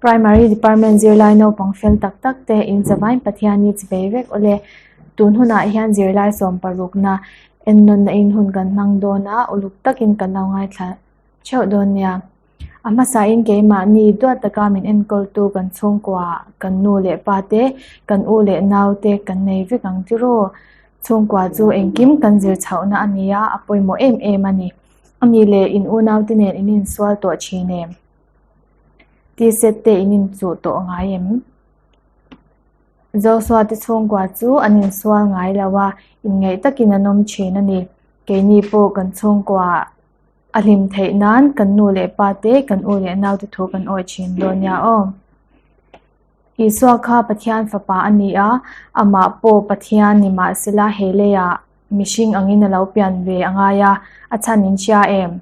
Primary Department zirlai naupang fel tak tak te in chavain Pathian hi chivei vek awle. Tun hunah hian zirlai sawm parukna ennawnna in hun kan hmang dawn a, uluk takin kan lo ngaithla theuh dawn nia. A hmasain keimahni duat taka min enkawltu kan chhungkua, kan nu leh pa te, kan u leh nau te kan nei vek ang tiraw? Chhungkua chu engkim kan zir chhohna a nia, a pawimawh em em a ni. A ni leh in unaute nen in insual tawh thin em? T-set te in inchuh tawh ngai em? Joshua te chhungkua chu an insual ngai lo a, inngeih takin an awm thin a ni. Keini pawh kan chhungkua a hlim theih nan kan nu leh pa te, kan u leh nau te thu kan awih thin dawn nia aw. Isua kha Pathian fapa a ni a, amah pawh Pathian ni mahsela he leiah mihring angin a lo pian ve a ngai a, a chhan in hria em?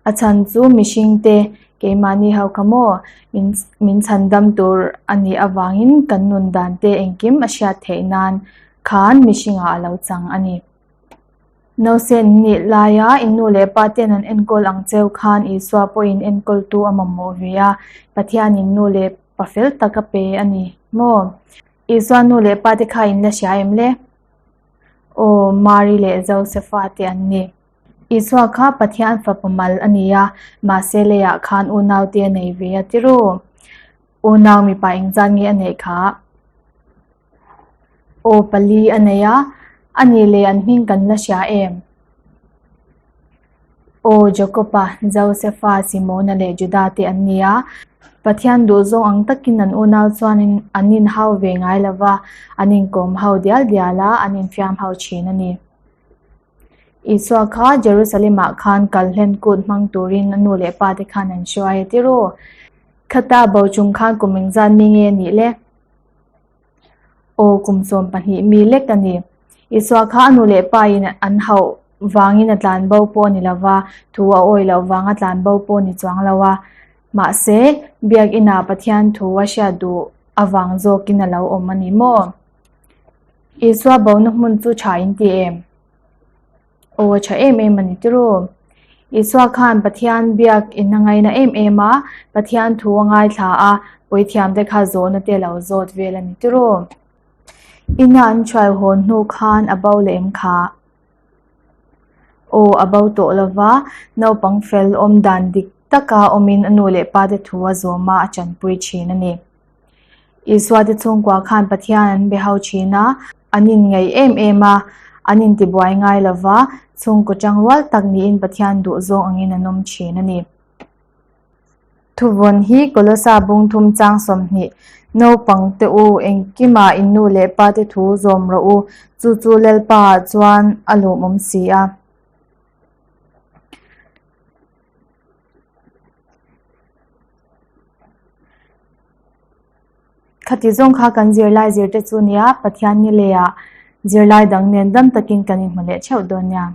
A chhan chu mihringte keimahni ho kha maw min min chhan dam tur a nih avangin kan nun dan te engkim a hriat theih nan khan mihringah a lo chang a ni. Nausen nih laia in nu leh pa ten an enkawl ang cheu khan Isua pawhin enkawltu a mamawh ve a, Pathianin nu leh pa fel tak a pe a ni maw? Isua nu leh pa te kha in la hria em le? Aw, Mari leh Josefa te an ni. Isua kha Pathian fapa mal a ni a, mahse leiah khan unaute a nei ve a tiru. Unau mipa engzat nge a neih kha? Aw pali a nei a, a nih leh an hming kan la hria em? Aw Jakoba, Josefa, Simona leh Juda te an ni a. Pathian duhzawng ang takin an unau chuan an inhau ve ngai lo va, an inkawm ho dial dial a, an infiam ho thin a ni. Isua kha Jerusalem-ah khan kal hlen kut hmang turin a nu leh pa te khan an hruai a ti ru. Khata bo chung khan kum engzat mi nge nih le? Aw kum 12 mi lek a ni. Isua kha a nu leh pa in an hauh vangin a tlan bo pawh a ni lo va, thu a awih loh vanga tlan bo pawh a ni chuang lo a. Mahse, Biakinah Pathian thu a hriat duh avang zawkin a lo awm a ni maw? Isua bona hmun chu tha in ti em? Aw a tha em em a ni tiraw? Isua khan Pathian biak in a ngaina em em a, Pathian thu a ngaithla a, puithiam te kha zawhna te lo zawt vel a ni tiraw? Ina an hruai hawn hnu khan a bo leh em kha? Aw a bo tawh lova, naupang fel awm dan dik taka awmin a nu leh pa te thu a zawm a, a chanpui thin a ni. Isua te chhungkua khan Pathian an be ho thin a, an inngeih em em a, an intibuai ngai lo va, chhungkaw tangrual tak niin Pathian duhzawng angin an awm thin a ni. Thuvawn hi Kolosa bungthum chang 20, Naupang te u, engkima in nu leh pa te thu zawm rawh u, chu chu Lalpa ah chuan a lawmawm si a. Khati zawng kha kan zirlai zir te chu nia, Pathian ni leiah zirlai dang nen dam takin kan inhmu leh theuh dawn nia.